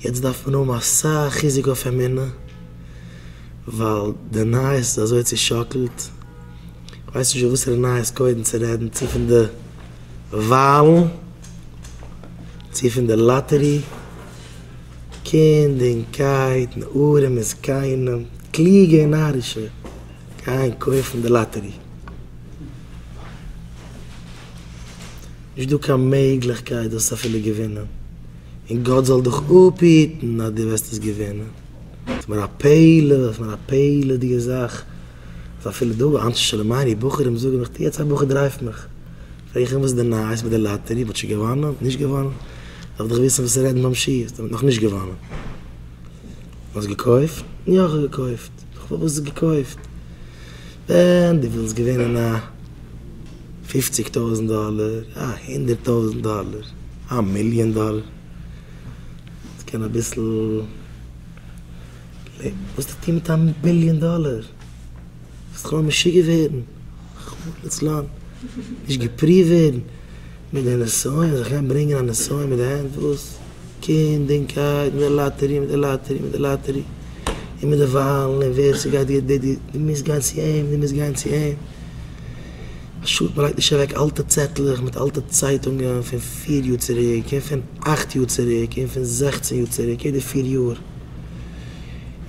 יעצט דארף מען האבן אסאך חיזוק אויף אמונה, ווייל די נייעס איז אזוי צושאקלט, כ'ווייס נישט וואסערע נייעס קודם צו רעדן, צו פון די וואלן, צו פון די לאטערי, קינד און קייט, נערים און זקנים, קלוגע און נארישע, גייען קויפן די לאטערי. נישט דא קיין מעגליכקייט דאס אפילו געווינען, און גאט זאל דיך אפהיטן אז דו וועסט עס געווינען. ס'איז מיר א פלא, ס'איז מיר א פלא'דיגע זאך, אז אפילו דא אנשי שלומינו בחורים זאגן מיך, יעצט א בחור דרייווט מיך, פרעג איך אים וואס איז די נייעס מיט די לאטערי, מ'האט שוין געוואנען? נישט געוואנען? דארף דאך וויסן וואס צו רעדן ביים שיעור, מ'האט נאכנישט געוואנען. האסט געקויפט? יא איך האב געקויפט. וואס האסט געקויפט? ווען דו ווילסט געווינען א פופציג טויזנט דאלער, א הונדערט טויזנט דאלער, א מיליאן דאלער, עס קען אביסל לעבן, וואס וועסטו טון מיט א ביליאן דאלער? וועסט דאך נאר משוגע ווערן, רחמנא לצלן, נישט געפריווט ווערן מיט די נסיון, זיך גיין ברענגען א נסיון מיט די הענט, וואס? קינד און קייט מיט די לאטערי, מיט די לאטערי, מיט די לאטערי, און מיט די וואלן, און ווער ס'גייט די די די, דו מוזט גיין צו אים, דו מוזט גיין צו אים. א שאד מ'לייגט נישט אוועק אלטע צעטלעך מיט אלטע צייטונגען פון פיר יאר צוריק, און פון אכט יאר צוריק, און פון זעכצן יאר צוריק, יעדע פיר יאר.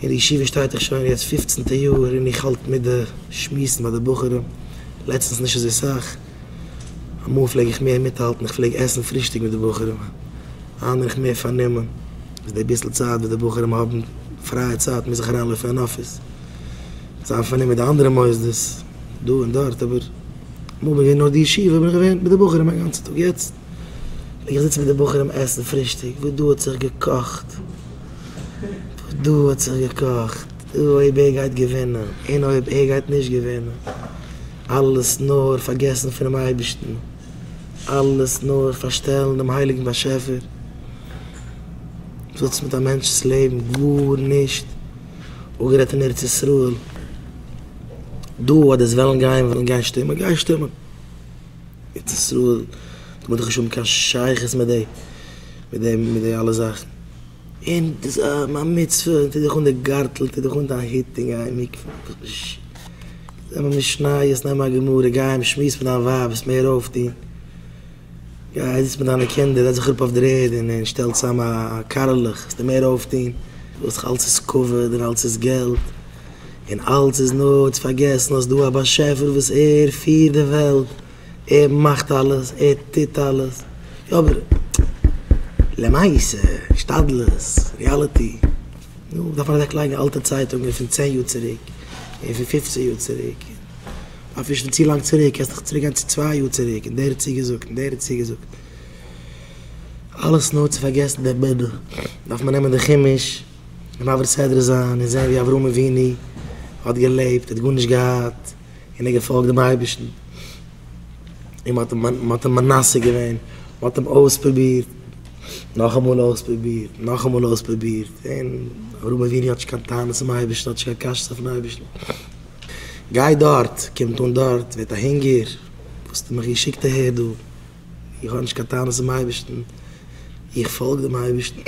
אין די ישיבה שטייט איך שוין יעצט פופצנטע יאר און איך האלט מיט די שמועסן ביי די בחורים, לעצטנס נישט אזוי סאך, אמאל פלעג איך מער מיטהאלטן, איך פלעג עסן פרישטאג מיט די בחורים, היינט בין איך מער פארנומען, איז די ביסל צייט וואס די בחורים האבן פרייע צייט מוז איך אריינלויפן אין אפיס, זיין פארנומען מיט די אנדערע מוסדות דא און דארט, אבער אמאל בין איך געווען נאר די ישיבה בין איך געווען מיט די בחורים א גאנצן טאג, יעצט פלעג איך זיצן מיט די בחורים עסן פרישטאג, וואס דא האט זיך געקאכט. דא האט זיך געקאכט, אויב ער גייט געווינען און אויב ער גייט נישט געווינען, אלעס נאר פארגעסן פונעם אייבערשטן, אלעס נאר פארשטעלן דעם הייליגן באשעפער, וואס האט עס מיט א מענטש'ס לעבן? גארנישט! אפגערעדט אין ארץ ישראל, דא אז דאס וועלן גיין וועלן גיין שטימען, גיי שטימען! ארץ ישראל טאר מען דאך נישט האבן קיין שייכות מיט די מיט די מיט די אלע זאכן, און דאס איז א מצוה, טו דיך אן די גארטל, טו דיך אן דיין הוט און גיי אין מקווה, נעם א משניות, נעם א גמרא, גיי און שמועס מיט דיין ווייב, וועסט מער אויפטון, גיי זיץ מיט דיינע קינדער, זעץ זיך אראפ אויף דער ערד און און שטעל צאם א קארעלעך, וועסטו מער אויפטון, וואס אלץ איז כבוד און אלץ איז געלט, און אלץ איז נאר צו פארגעסן אז ס'דא א באשעפער וואס ער פירט די וועלט, ער מאכט אלעס, ער טוט אלעס, יא אבער למעשה, השתדלות, reality, נו, דארף מען אוועק לייגן אלטע צייטונגען פון צען יאר צוריק, און פון פופצן יאר צוריק, דארף נישט פון צו לאנג צוריק, קענסט דאך צוריק גיין צו צוויי יאר צוריק, און דער האט צוגעזאגט, און דער האט צוגעזאגט, אלעס נאר צו פארגעסן די בדה, דארף מען נעמען די חומש. און מעביר סדרה זיין און זען ווי אברהם אבינו האט געלעבט, ער האט גארנישט געהאט און ער האט געפאלגט דעם אייבערשטן, און מען האט אים מען האט אים מנסה געווען, מען האט אים אויספרובירט, נאכאמאל אויספרובירט, נאכאמאל אויספרובירט, און אברהם אבינו האט נישט קיין טענות צום אייבערשטן, האט נישט קיין קשיות אויפן אייבערשטן, גיי דארט, קומט אן דארט, ווערט א הונגער, וואס האסטו מיך געשיקט אהער דא, איך האב נישט קיין טענות צום אייבערשטן, איך פאלג דעם אייבערשטן.